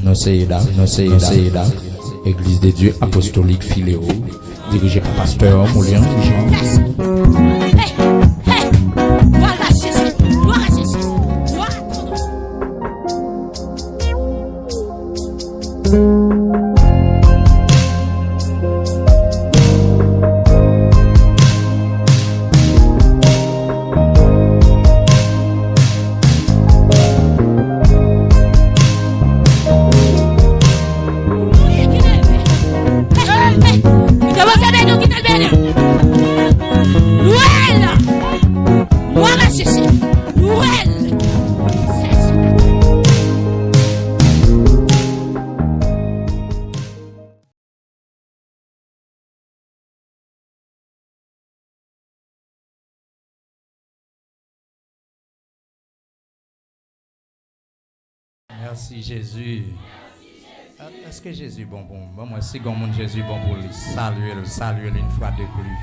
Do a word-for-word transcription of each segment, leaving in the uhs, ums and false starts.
Nou se EDAF, nou se EDAF, Église de Dieu Apostolique Filéo, dirije pa pastè Moulian Jean. Hey, hey, hey, glwa a Jezi, glwa a Jezi, glwa a Jezi. Glwa a Jezi. Nouvèl. Mèsi Jezi. Èske Jezi bon pou mwen? Ban mwen si gon moun Jezi bon pou li. Salye l, salye l une fois de plus.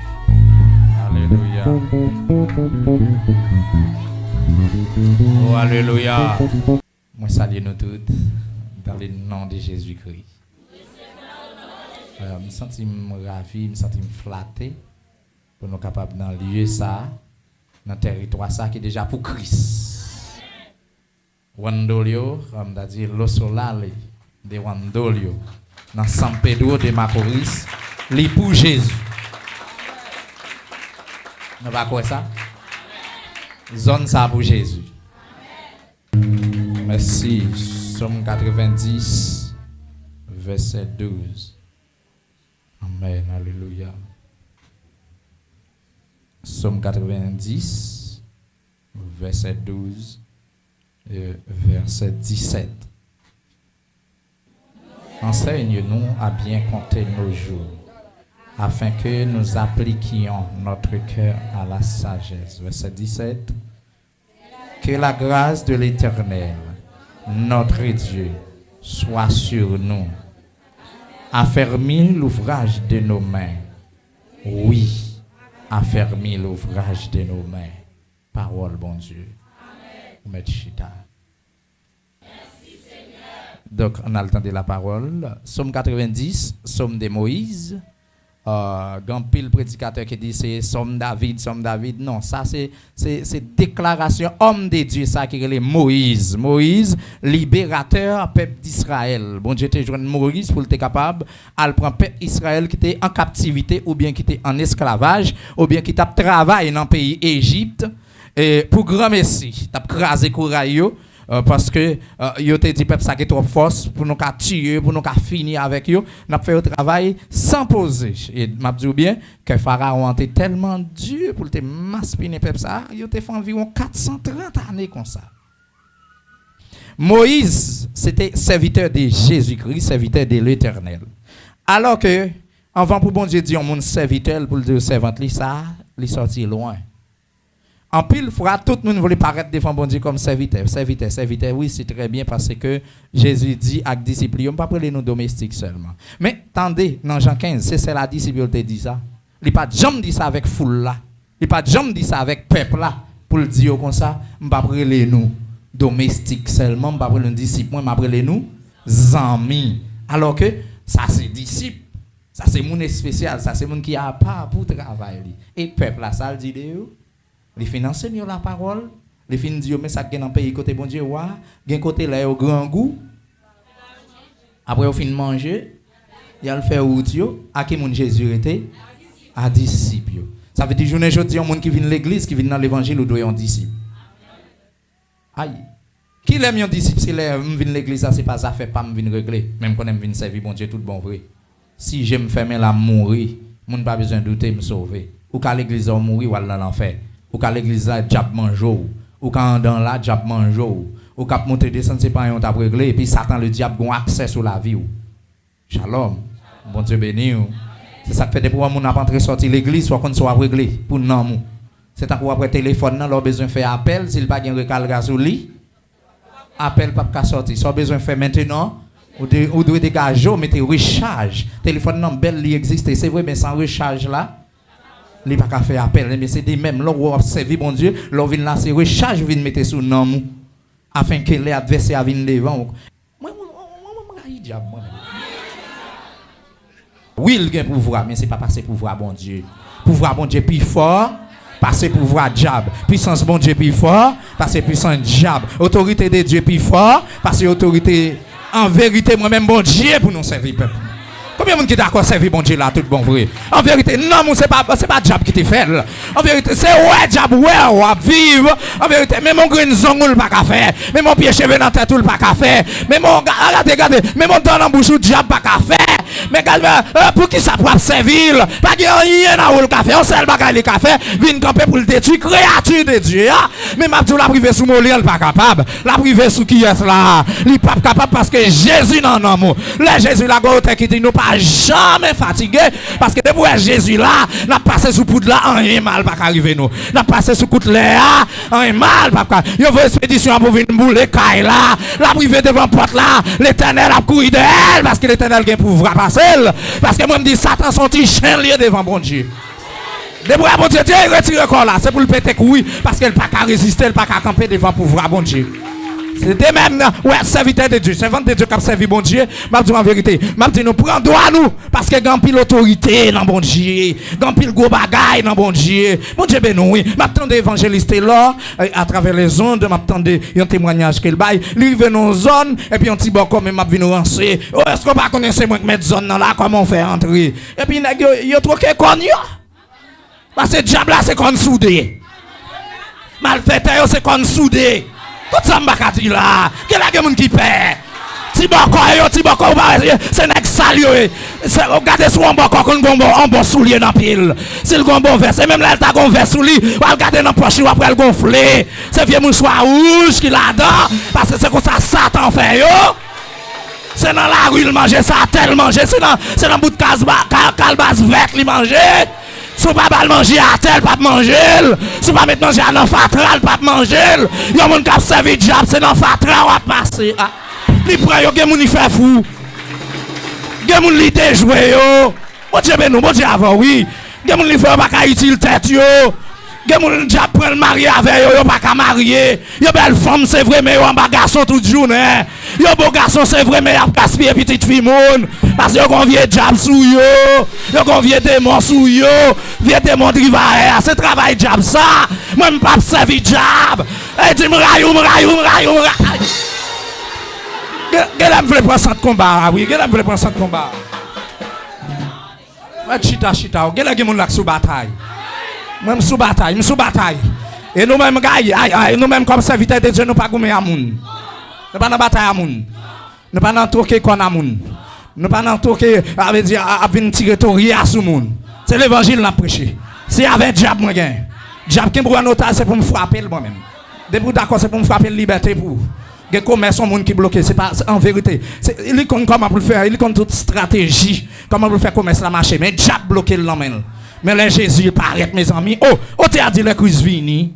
Alelouya. Oh, alelouya. Mwen salye nou tout dans le nom de Jésus-Christ. Euh, m santi m ravi, m santi m flate pou nou kapab nan lye sa, nan tèritwa sa ki deja pou Kris. Wandolio, m ta di Losolale de Wandolio, nan San Pedro de Macorís, li pou Jezi. Nou pa kwè sa? Zòn sa pou Jezi. Mèsi. Sòm katrevendis, vèsè douz. Amèn. Alelouya. Sòm katrevendis, vèsè douz, e vèsè disèt. Enseigne-nous à bien compter nos jours, afin que nous appliquions notre cœur à la sagesse. Vèsè disèt. Que la grâce de l'Éternel, notre Dieu, soit sur nous. Affermis l'ouvrage de nos mains. Oui, affermis l'ouvrage de nos mains. Pawòl Bondye. Ou mèt chita. Donk, ann al tande lapawòl. Sòm katrevendis, Sòm de Moyiz. Euh, gen anpil predikatè ki di se Sòm David, Sòm David. Non, sa se, se, se deklarasyon òm de Dye sa ki rele Moyiz. Moyiz, liberatè pèp Izrayèl. Bondye te jwenn Moyiz pou l te kapab al pran pèp Izrayèl ki te an kaptivite oubyen ki te an esklavaj oubyen ki t ap travay nan peyi Ejip, e pou granmesi, t ap kraze koray yo, euh, paske, euh, yo te di pèp sa gen twòp fòs pou nou ka tiye, pou nou ka fini avèk yo, n ap fè yo travay san poze. E m ap di w byen, kè Farawon an te tèlman di pou l te maspinen pèp sa, yo te fè anviwon kat san trant ane konsa. Moyiz, se te sèvitè de Jezikri, sèvitè de Letènèl. Alò ke, anvan pou Bondye di yon moun sèvitè l, pou l di w sèvant li, sa, li sòti lwen. Anpil fwa, tout moun vle parèt devan Bondye kòm sèvitè. Sèvitè, sèvitè, wi, se trè byen, paske Jezi di ak disip li yo, "M p ap rele nou domestik sèlman." Men, tande, nan Jan kenz, se sèl a disip yo l te di sa. Li pa t janm di sa avèk foul la. Li pa t janm di sa avèk pèp la, pou l di yo konsa, "M p ap rele nou domestik sèlman, m p ap rele nou disip mwen, m ap rele nou zanmi." Alò ke, sa se disip, sa se moun espesyal, sa se moun ki apa pou travay li. E pèp la, sa l di de yo? Li fin anseye yo lapawòl, li fin di yo, "Men sa k gen nan peyi kote Bondye wa, gen kote lè yo grangou, apre yo fin manje, y al fè wout yo." A ki moun Jezi rete? A disip yo. Sa vle di, jounen jodi, yon moun ki vin legliz, ki vin nan levanjil, ou dwe yon disip. Ay. Kilè m yon disip? Se lè m vin legliz la, se pa zafè pa m vin regle, men m konnen m vin sèvi Bondye tout bon vre. Si je m fèmen la, m mouri, moun pa bezwen doute m sove. Ou ka legliz la, ou mouri, w al nan lanfè. Ou ka legliz la, dyab manje w. Ou ka andan la, dyab manje w. Ou k ap monte desann, se pa anyen w t ap regle, epi Satan ledyab gen aksè sou lavi w. Shalom. Bondye beni w. Se sa k fè depi w wè moun ap antre sòti legliz, fò w konn sa w ap regle pou nanm ou. Se tankou w ap wè telefòn nan, lè w bezwen fè apèl, si l pa gen rekalga sou li, apèl p ap ka sòti. Sa w bezwen fè mentenan, ou de-, ou dwe degaje w, mete rechaj. Telefòn nan bèl, li egziste, se vre, men san rechaj la, Li pa ka fè apèl, ebyen se de menm. Lè w wè w ap sèvi Bondye, lè w vin la, se rechaj ou vin mete sou nanm ou. Afenke lè advèsè a vin devan w. Mwen, mwen, mwen, mwen, mwen rayi dyab, mwen menm. Wi, l gen pouvwa, men se pa pase pouvwa Bondye. Pouvwa Bondye pi fò pase pouvwa dyab. Pisans Bondye pi fò pase pisans dyab. Otorite de Dye pi fò pase otorite. An verite, mwen menm Bondye pou nou sèvi pèp. Konbyen moun ki dakò sèvi Bondye la tout bon vre? An verite, nanm ou se pa, se pa dyab ki te fè l. An verite, se wè dyab wè w ap viv. An verite, menm yon grenn zong ou l pa ka fè. Menm yon pye cheve nan tèt ou l pa ka fè. Menm yon, ga-, gade, gade, menm yon dan nan bouch ou dyab pa ka fè. Men gade, men, eh, poukisa pou ap sèvi l? Pa gen anyen nan ou l ka fè. Yon sèl bagay li ka fè, vin kanpe pou l detwi kreyati de Dye a. Men m ap di w, l ap rive sou Molière, l pa kapab. L ap rive sou kiyès la? Li p ap kapab paske Jezi nan nanm ou. Lè Jezi la, gen yon otè ki di nou pa janmen fatige, paske depi w wè Jezi la, n ap pase sou poud la, anyen mal pa ka rive nou. N ap pase sou kout lè a, anyen mal p ap ka. Yo voye espedisyon an pou vin boule kay la. L ap rive devan pòt la, Letènèl ap kouri dèyè l, paske Letènèl gen pouvwa pase l. Paske mwen m di, Satan se yon ti chen l ye devan Bondye. Depi w wè Bondye di, "Ey, retire kò w la," se pou l pete kouri, paske l pa ka reziste, l pa ka kanpe devan pouvwa Bondye. Se de menm, wè, sèvitè de Dye, sèvant de Dye k ap sèvi Bondye, m ap di w an verite, m ap di nou, pran dwa nou, paske gen anpil otorite nan Bondye, gen anpil gwo bagay nan Bondye. Bondye beni w, wi. M ap tande evanjelis Telor, eh, atravè lèzond, m ap tande yon temwayaj ke l bay. Li rive nan yon zòn, epi yon ti bòkò, men m ap vin ranse. O, èske w pa konnen se mwen k mèt zòn nan la? Kòman w fè antre? Epi nèg yo, yo twoke kòn yo. Paske dyab la se kòn soude. Malfètè yo se kòn soude. Tout sa m pa ka di la. Genlè gen moun ki pè. Ti bòkò yo, ti bòkò, ou pa wè, se nèg sal yo ye. Se, ou gade sou yon bòkò konn gon bon, yon bon soulye nan pye l. Si l gon bon vès, e menm lè l ta gon vès sou li, w al gade nan pòch li, w ap wè l gonfle. Se vye mouchwa wouj ki ladan, paske se konsa Satan fè yo. Se nan lari l manje sa, atè l manje, se nan, se nan bout kas ba-, ka-, kalbas vèt li manje. Si w pa ba l manje atè, l p ap manje l. Si w pa met manje a nan fatra, l p ap manje l. Yon moun k ap sèvi dyab, se nan fatra w ap pase. A, li pran yo, gen moun li fè fou. Gen moun li dejwe yo. Bondye beni w, Bondye avè w, wi. Gen moun li fè yo pa ka itil tèt yo. Gen moun dyab pran l marye avè yo, yo pa ka marye. Yo bèl fanm, se vre, men yo anba gason tout jounen. Yo bo gason, se vre, men y ap gaspiye pitit fi moun. Paske yo gon vye dyab sou yo. Yo gon vye demon sou yo. Vye demon drivayè a. Se travay dyab sa. Mwen, m p ap sèvi dyab. E di m rayi w, m rayi w, m rayi w, m rayi. Gen, genlè m vle pran sant konba a, wi. Genlè m vle pran sant konba a. Mwen chita, chita. Genlè gen moun la k sou batay. Mwen, m sou batay, m sou batay. E nou menm, gay, ay, ay, nou menm kòm sèvitè de Dye, nou pa goumen a moun. Nou pa nan batay a moun. Nou pa nan twoke kòn a moun. Nou pa nan twoke, a vle di, a, ap vin tire torye a sou moun. Se levanjil n ap preche. Se avè dyab mwen gen. Dyab kenbe w an otaj, se pou m frape l mwen menm. Depi w dakò, se pou m frape l, libète pou ou. Gen komès yon moun ki bloke, se pa, se, an verite, se, li konn kòman pou l fè, li konn tout estrateji, kòman pou l fè komès la mache, men dyab bloke l nan men l. Men lè Jezi parèt, mezanmi, o, o te a di lè Kris vini,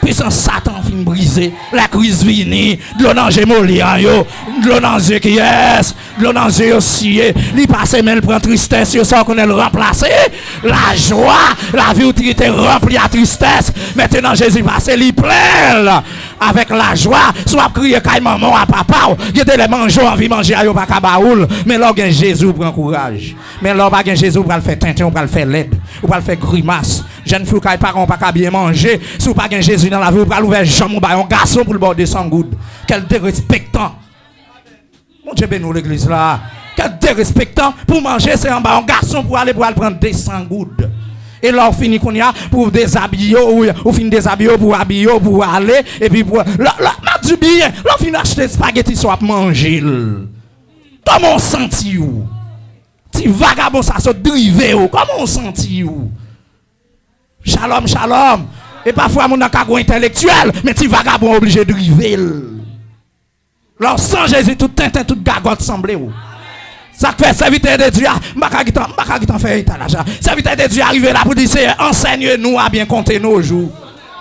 pisans Satan fin brize, lè Kris vini, dlo nan je Molye yo, dlo nan je kiyès? Dlo nan je yo siye, li pase men l pran tristès yo, sa w konnen l ranplase lajwa, lavi w ki te ranpli a tristès, mentnan Jezi pase, li plen l avèk lajwa. Si w ap kriye kay manman w a papa w, gen de lè manje w anvi manje a yo pa ka ba ou l, men lè w gen Jezi w pran kouraj. Men lè w pa gen Jezi w pral fè tenten, w pral fè lèd, w pral fè grimas. Jèn fi w kay paran w pa ka byen manje, si w pa gen Jezi nan lavi w, w pral ouvè janm ou ba yon gason pou l ba w de san goud. Kèl derespektan. Bondye beni w legliz la. Kèl derespektan pou manje se anba yon gason pou ale pou al pran de san goud. E lè w fini kounye a pou w dezabiye w, ou, ou fin dezabiye w pou w abiye w pou w ale, epi pou, lè, lè, m ap di w byen, lè w fin achte espageti sa w ap manje l. Kòman w santi w? Ti vagabon sa sot drive w, kòman w santi w? Shalom, shalom. E pafwa moun nan ka gwo entèlektyèl, men ti vagabon oblije drive l. Lè w san Jezi, tout tenten, tout gagòt sanble w. Sa k fè sèvitè de Dye a, m pa ka gentan, m pa ka gentan fè etalaj la. Sèvitè de Dye a rive la pou di, Seyè, enseigne-nous à bien compter nos jours.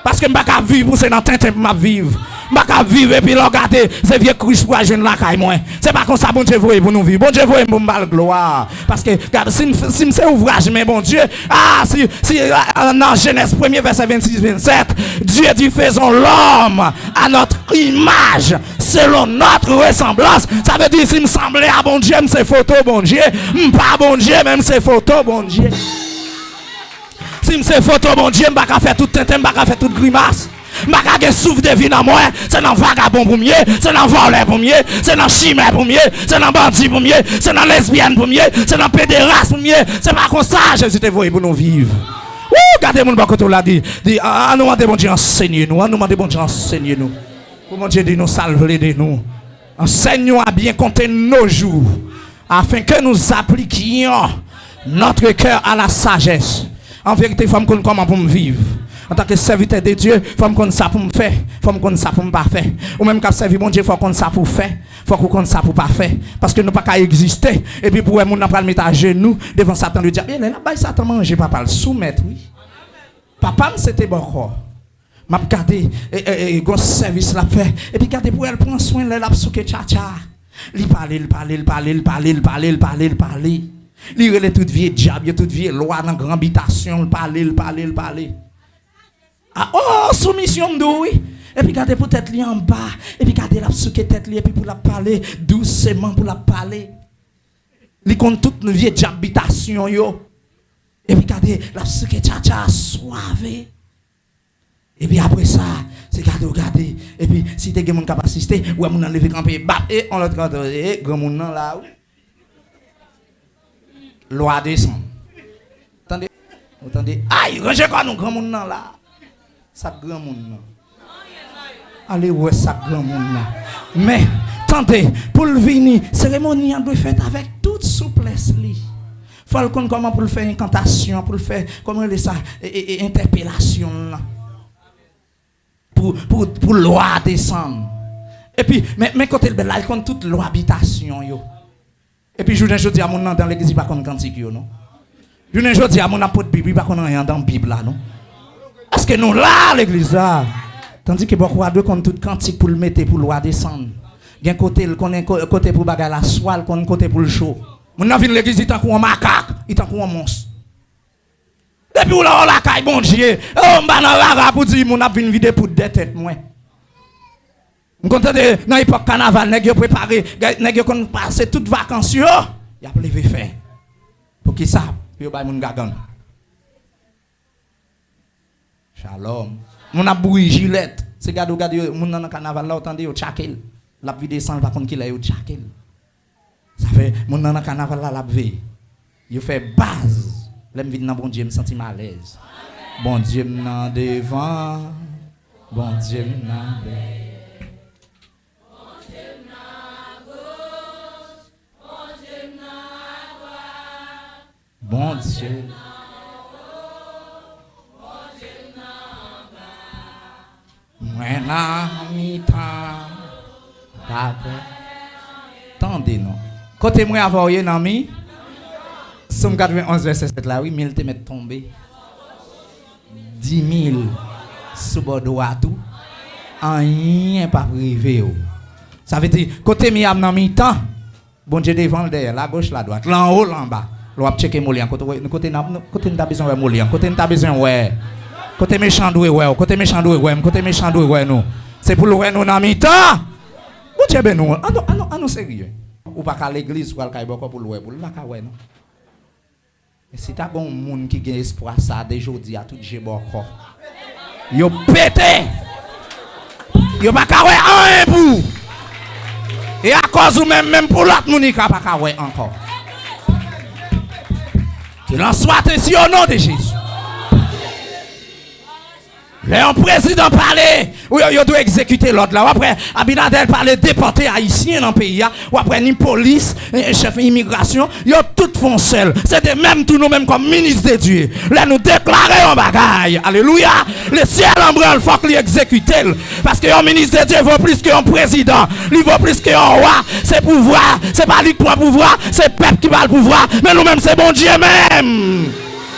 Paske m pa ka viv pou se nan tenten pou m ap viv. M pa ka viv epi lè w gade, se vye krich pou al jwenn lakay mwen. Se pa konsa Bondye voye pou nou viv. Bondye voye m pou m ba l glwa. Paske, gade, si m, si m se ouvraj men Bondye, a, si, si, a, nan Jenèz premye vèsè vennsis, vennsèt, Dieu dit, faisons l'homme à notre image, selon notre ressemblance. Sa vle di, si m sanble a Bondye, m se foto Bondye. M pa Bondye, men m se foto Bondye. Si m se foto Bondye, m pa ka fè tout tenten, m pa ka fè tout grimas. M pa ka gen souf de vi nan mwen. Se nan vagabon pou m ye, se nan vòlè pou m ye, se nan chimè pou m ye, se nan bandi pou m ye, se nan lesbyèn pou m ye, se nan pederas pou m ye. Se pa konsa Jezi te voye pou nou viv. Wou, gade moun bò kote w la, di, di, an, an nou mande Bondye ansenye nou, an nou mande Bondye ansenye nou. Pou Bondye di nou sa l vle de nou. Enseigne-nous à bien compter nos jours, afin que nous appliquions notre cœur à la sagesse. An verite, fò m konn kòman pou m viv. Antanke sèvitè de Dye, fò m konn sa pou m fè, fò m konn sa pou m pa fè. Ou menm k ap sèvi Bondye, fò w konn sa pou w fè, fòk ou konn sa pou w pa fè. Paske nou pa ka egziste, epi pou wè moun nan pral met ajenou devan Satan, li di, e lè l ap bay Satan manje, papa l soumèt, wi. Papa m se te bòkò. M ap gade, e, e, e, gon sèvis l ap fè. Epi gade pou wè l pran swen lè l ap souke tchatcha. Li pale, l pale, l pale, l pale, l pale, l pale, l pale. Li rele tout vye dyab yo, tout vye lwa nan gran bitasyon, l pale, l pale, l pale. A, o, soumisyon m di w wi. Epi gade pou tèt li anba. Epi gade l ap souke tèt li, epi pou l ap pale, douseman pou l ap pale. Li konn tout vye dyab bitasyon yo. Epi gade, l ap souke tchatcha, swave. Epi apre sa, se gade w gade. Epi si te gen moun k ap asiste, ou wè moun nan leve kanpe, bap, e, on lòt kote, e, granmoun nan la, wi. Lwa desann. Tande, ou tande, ay, ranje kò nou, granmoun nan la. Sa k granmoun nan. Ale wè sa k granmoun nan. Men, tande, pou l vini, seremoni an dwe fèt avèk tout souplès li. Fò l konn kòman pou l fè enkantasyon, pou l fè, kòman rele sa, e, e, e, entèpelasyon l lan. Pou, pou, pou lwa a desann. Epi, men, men kote l bèl la, l konn tout lwa bitasyon yo. Epi jounen jodi a, moun nan anndan legliz, li pa konn kantik yo, non. Jounen jodi a, moun ap pot Bib, li pa konn anyen anndan Bib la, non. Èske nou la, legliz la? Tandike bòkò a dwe konn tout kantik pou l mete pou lwa desann. Gen kote l konnen ko-, kote pou bagay la swa, l konn kote pou l cho. Moun nan vin legliz, li tankou yon makak, li tankou yon mons. Depi w la, w lakay Bondye, o, m pa nan rara pou di moun ap vin vide poud dè tèt mwen. M konn tande nan epòk kanaval, nèg yo prepare, nèg yo konn pase tout vakans yo, y ap leve fè. Poukisa? Pou yo bay moun gagann. Shalom. Moun ap bouyi jilèt. Se gade w gade yo, moun nan nan kanaval la, w tande yo tchake l. L ap vide san, l pa konn kilè yo tchake l. Sa fè, moun nan nan kanaval la, l ap veye. Yo fè baz. Lè m vin nan Bondye, m santi m alèz. Bondye m nan devan, Bondye m nan dèyè. Bondye. Mwen nan mitan. Tande non. Kote mwen avè w ye nan mi? Sòm katrevenn onz vèsè sèt la, wi, mil te mèt tonbe. Di mil sou bò dwat ou. Anyen p ap rive w. Sa vle di, kote m ye a m nan mitan. Bondye devan, l dèyè, lagoch, ladwat, lanwo, lanba. Lè w ap tcheke moli an, kote, kote n ap, kote n ta bezwen wè moli an, kote n ta bezwen wè. Kote mechan dwe wè w, kote mechan dwe wè m, kote mechan dwe wè nou. Se pou l wè nou nan mitan. Bondye beni w. An nou, an nou, an nou serye. Ou pa ka legliz, ou pral kay bòkò pou l wè, pou l pa ka wè nou. Men si ta gen yon moun ki gen espwa sa a de jodi a, tout je bòkò yo pete. Yo pa ka wè anyen pou ou. E akòz ou menm, menm pou lòt moun, li ka pa ka wè ankò. Qu'il en soit ainsi au nom de Jésus. Lè yon prezidan pale, ou yo, yo dwe egzekite lòd la. W ap wè Abinader pale depòte Ayisyen nan peyi a. W ap wè ni polis, eh, chèf imigrasyon, yo tout fè yon sèl. Se de menm tou nou menm kòm minis de Dye. Lè nou deklare yon bagay, alelouya, le syèl an branl, fòk li egzekite l. Paske yon minis de Dye vo plis ke yon prezidan. Li vo plis ke yon wa. Se pouvwa, se pa li k pran pouvwa, se pèp ki ba l pouvwa. Men nou menm, se Bondye menm.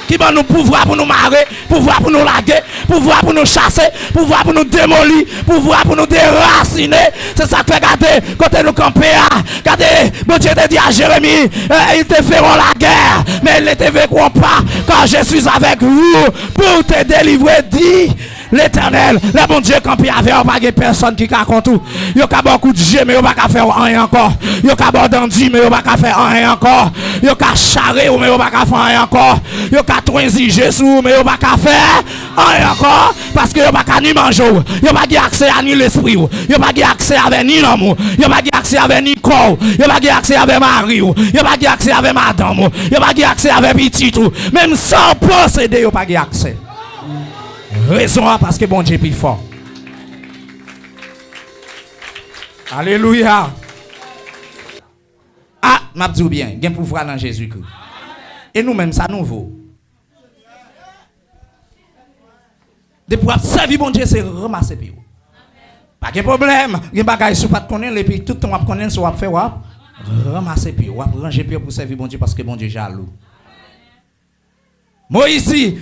Ki ban nou pouvwa pou nou mare, pouvwa pou nou lage, pouvwa pou nou chase, pouvwa pou nou demoli, pouvwa pou nou derasine. Se sa k fè, gade kote nou kanpe a. Gade, Bondye te di a Jeremi, euh, ils te feront la guerre, mais ils ne te vaincront pas, car je suis avec vous pour te délivrer, dit Letènèl. Lè Bondye kanpe avè w, pa gen pèsòn ki ka kont ou. Yo ka ba w kout je, men yo pa ka fè w anyen ankò. Yo ka ba w dan di, men yo pa ka fè anyen ankò. Yo ka chare w, men yo pa ka fè anyen ankò. Yo ka twenzije sou ou, men yo pa ka fè anyen ankò. Paske yo pa ka ni manje w. Yo pa gen aksè a ni lespri w. Yo pa gen aksè avè ni nanm ou. Yo pa gen aksè avè ni kò w. Yo pa gen aksè avè mari w. Yo pa gen aksè avè madanm ou. Yo pa gen aksè avè pitit ou. Menm sa w posede, yo pa gen aksè. Rezon an, paske Bondye pi fò. Alelouya. A, m ap di w byen, gen pouvwa nan Jezikri. E nou menm, sa nou vo? Depi w ap sèvi Bondye, se ranmase pye w. Pa gen pwoblèm. Gen bagay, si w pa t konnen l, epi tout tan w ap konnen l, sa w ap fè, w ap ranmase pye w. W ap ranje pye w pou w sèvi Bondye, paske Bondye jalou. Moyiz di,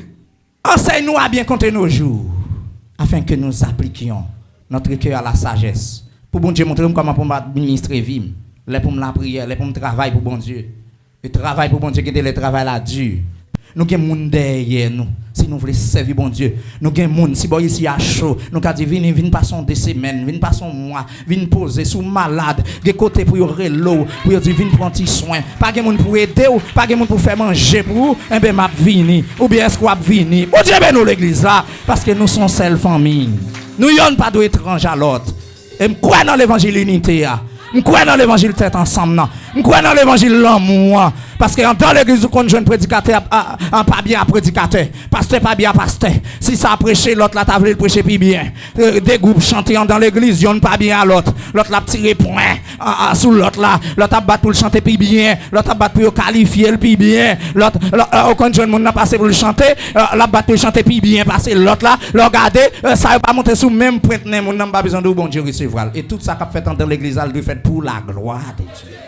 enseigne-nous à bien compter nos jours, afin que nous appliquions notre cœur à la sagesse. Pou Bondye montre m kòman pou m administre vi m. Lè pou m lapriyè, lè pou m travay pou Bondye. E travay pou Bondye, gen de lè travay la di. Nou gen moun dèyè nou. Si nou vle sèvi Bondye, nou gen moun, si bò isi a cho, nou ka di, vini, vin pase yon de semèn, vin pase yon mwa, vin poze. Si w malad, gen kote pou yo rele w, pou yo di, vin pran ti swen. Pa gen moun pou ede w, pa gen moun pou fè manje pou ou, enben, m ap vini. Oubyen èske w ap vini? Bondye beni w, legliz la, paske nou se yon sèl fanmi. Nou yonn pa dwe etranj a lòt. E m kwè nan levanjil inite a. M kwè nan levanjil tèt ansanm nan. M kwè nan levanjil lanmou an. Paske anndan legliz ou konn jwenn predikatè ap, a, a, pa byen a predikatè. Pastè pa byen a pastè. Si sa preche, lòt la ta vle l preche pi byen. E, de gwoup chante anndan legliz, yonn pa byen a lòt. Lòt la ap tire pwen a, a, sou lòt la. Lòt ap bat pou l chante pi byen. Lòt ap bat pou yo kalifye l pi byen. Lòt, lòt, e, ou konn jwenn moun nan pase pou l chante, e, l ap bat pou l chante pi byen pase lòt la. Lè w gade, e, sa yo pa monte sou menm pwent nen moun nan, m pa bezwen di w Bondye resevwa l. E tout sa k ap fèt anndan legliz la, l dwe fèt pou la glwa de Dye.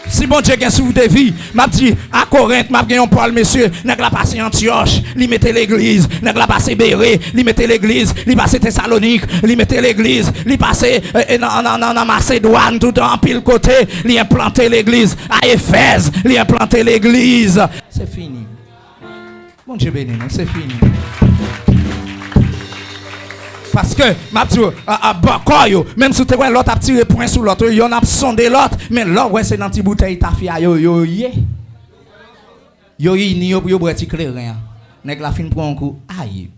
Si Bondye gen souf de vi, m ap di, a Korent, m ap gen yon Pòl, mesye, nèg la pase Antyòch, li mete legliz, nèg la pase Bere, li mete legliz, li pase Tesalonik, li mete legliz, li pase, e, e, nan, nan, nan, nan Masedwàn, tout anpil kote, li enplante legliz, a Efèz, li enplante legliz. Se fini. Bondye beni nou, se fini. Paske, m ap di w, a, a, bòkò yo, menm si w te wè lòt ap tire pwen sou lòt, yo, yonn ap sonde lòt, men lè w wè se nan ti boutèy tafya yo, yo ye. Yo ini yo pou yo bwè ti kleren an. Nèg la fin pran yon kou, ayi.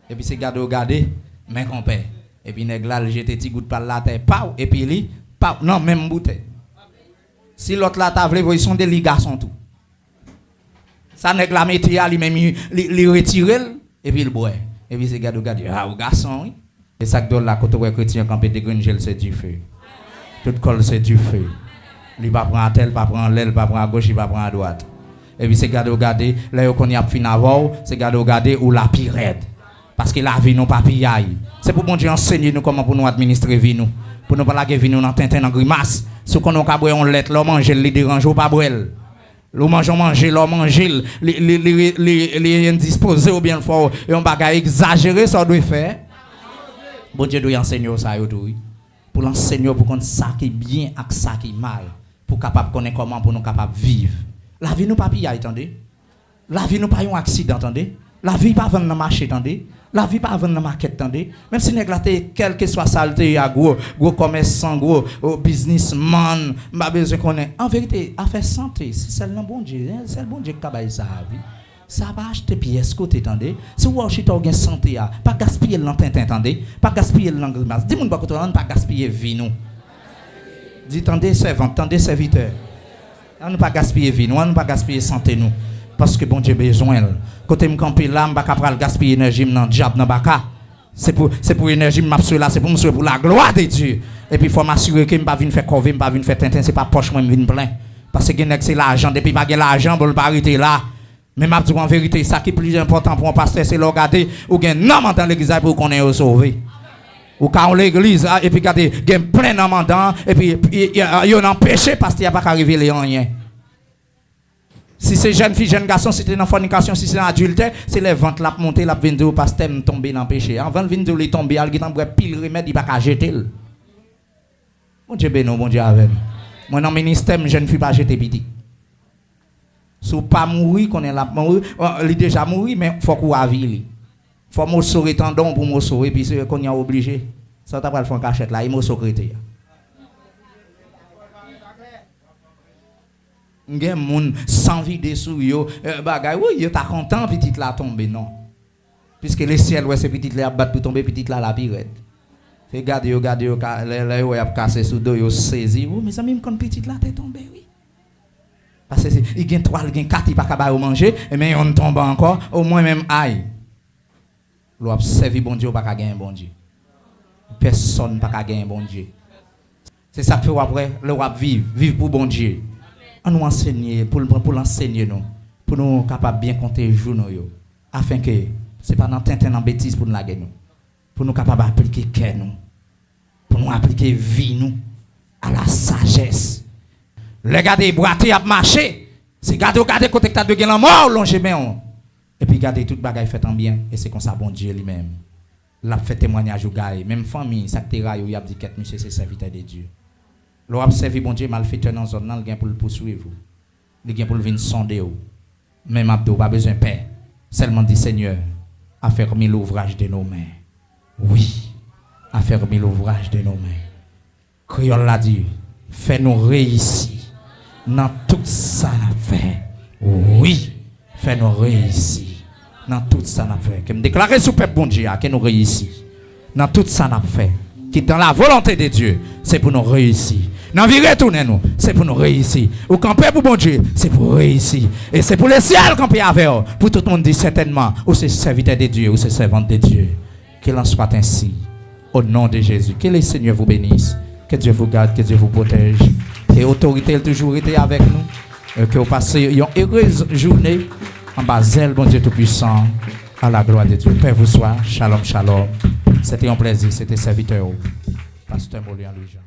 Epi se gade w gade, men konpè. Epi nèg la, l jete ti gout pa l la atè, paw, epi li, paw, nan menm boutèy. Si lòt la ta vle voye sonde, li gason tou. Sa nèg la mete a, li menm, li, li, li retire l, epi l bwè. Epi se gade w gade, a, ou gason, wi. E sa k dwòl la, kote w wè kretyen an kanpe, degrenn je l, se dife. Tout kò l, se dife. Li pa pran atè, li pa pran anlè, li pa pran agoch, li pa pran adwat. Epi se gade w gade, lè yo konn y ap fin avè w, se gade w gade, ou la pi rèd. Paske lavi nou pa piyay. Se pou Bondye ansenye nou kòman pou nou administre vi nou. Pou nou pa lage vi nou nan tenten, nan grimas. Si w konnen w ka bwè yon lèt, lè w manje l, li deranje w, pa bwè l. Lè w manje yon manje, lè w manje l, li, li, li, li, li endispoze w oubyen l fè w yon bagay egzajere, sa w dwe fè? Bondye dwe ansenye w sa yo tou, wi. Pou l ansenye w pou konn sa ki byen ak sa ki mal. Pou w kapab konnen kòman pou nou kapab viv. Lavi nou pa piyay, tande. Lavi nou pa yon aksidan, tande. Lavi pa vann nan mache, tande. Lavi pa vann nan makèt, tande. Menm si nèg la te, kèlkeswa sa l te ye a, gwo, gwo kòmèsan, gwo, o, biznismann, m pa bezwen konnen. An verite, afè sante, se sèl nan Bondye, en, sèl Bondye ki ka bay sa a, wi. Sa pa achte pyès kote, tande. Si w wè w chita, w gen sante a, pa gaspiye l nan tenten, tande. Pa gaspiye l nan grimas. Di moun bò kote w la, ann pa gaspiye vi nou. Di, tande, sèvant, tande, sèvitè. Ann nou pa gaspiye vi nou, ann nou pa gaspiye sante nou. Paske Bondye bezwen l. Kote m kanpe la, m pa ka pral gaspiye enèji m nan dyab, nan baka. Se pou, se pou enèji m m ap swe la, se pou m swe pou laglwa de Dye. Epi fò m asire ke m pa vin fè kòve, m pa vin fè tenten, se pa pòch mwen m vin plen. Paske gen nèg se lajan, depi pa gen lajan, bon, l pa rete la. Men m ap di w an verite, sa ki pli enpòtan pou yon pastè, se lè w gade, ou gen nanm anndan legliz la pou w konnen yo sove. Ou ka yon legliz, a, epi gade, gen plen nanm anndan, epi, e, e, yo nan peche, pastè a pa ka revele anyen. Si se jèn fi, jèn gason, si te nan fònikasyon, si se nan adiltè, se lè vant l ap monte, l ap vin di w, "Pastè, m tonbe nan peche." Anvan l vin di w li tonbe a, l gentan bwè pil remèd, li pa ka jete l. Bondye beni w, Bondye avè m. Mwen nan ministè m, jèn fi pa jete pitit. Si w pa mouri, konnen l ap mouri. Bon, li deja mouri, men fòk ou avili. Fò moso ret andan w pou moso, epi se kounye a w oblije. Sa w ta pral fè an kachèt la, e moso k rete a. M gen moun san vide sou yo, eh, bagay, wi, yo ta kontan pitit la tonbe, non. Piske lesyèl wè se pitit la y ap bat pou tonbe, pitit la la pi rèd. Se gade yo, gade yo, ka, lè, lè yo wè y ap kase sou do, yo sezi. Wi, mezanmi, m konn pitit la te tonbe, wi. Paske se, li gen twa, li gen kat, li pa ka ba yo manje, e men yonn tonbe ankò, o mwen menm, ay. Lè w ap sèvi Bondye, ou pa ka genyen Bondye. Pèsonn pa ka genyen Bondye. Se sa k fè w ap wè, lè w ap viv, viv pou Bondye. An nou ansenye, pou l, pou l ansenye nou, pou nou kapab byen konte jou nou yo, afenke se pa nan tenten, nan betiz pou n lage nou, pou nou kapab aplike kè nou, pou nou aplike vi nou a la sajès. Lè gade bwate ap mache, se gade w gade kote k ta dwe gen lanmò, w lonje men w. Epi gade tout bagay fèt an byen, e se konsa Bondye li menm, l ap fè temwanyaj ou gaye. Menm fanmi, sa k te rayi w, y ap di, "Kèt, misye se sèvitè de Dye." Lè w ap sèvi Bondye, malfetè nan zòn nan, l gen pou l pouswiv ou. Li gen pou l vin sonde w. Men m ap di w, pa bezwen pè. Sèlman di, "Senyè, affermis l'ouvrage de nos mains." Wi, affermis l'ouvrage de nos mains. Kreyòl la di, "Fè nou reyisi nan tout sa n ap fè." Wi, fè nou reyisi nan tout sa n ap fè. Ke m deklare sou pèp Bondye a, ke nou reyisi nan tout sa n ap fè. Ki dans la volonté de Dieu, se pou nou reyisi. Nan vire tounen nou, se pou nou reyisi. Ou kanpe pou Bondye, se pou reyisi. E se pou lesyèl kanpe avè w, pou tout moun di, "Sètènman, ou se sèvitè de Dye, ou se sèvant de Dye." Qu'il en soit ainsi, au nom de Jésus. Que le Seigneur vous bénisse. Que Dieu vous garde, que Dieu vous protège. Ke otorite l toujou rete avèk nou. Euh, ke w pase yon erez jounen anba zèl Bondye Toupwisan. À la gloire de Dieu. Paix vous soit. Shalom, shalom. Se te yon plèzi. Se te sèvitè w, Pastè Molian Louis Jean.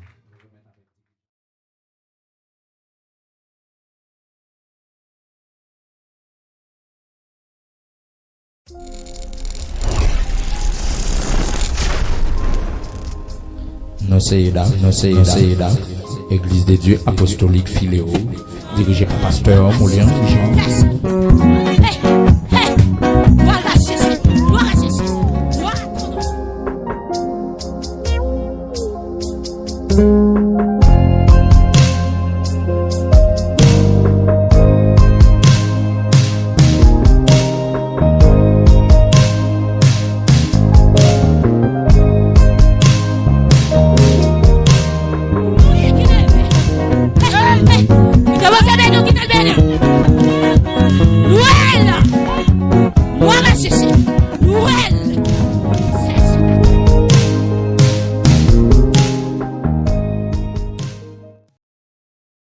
Nou se EDAF, nou se EDAF, Église de Dieu Apostolique Filéo, dirije pa pastè Molian Louis Jean. Hey, hey, glwa a Jezi, glwa a Jezi, glwa a Jezi.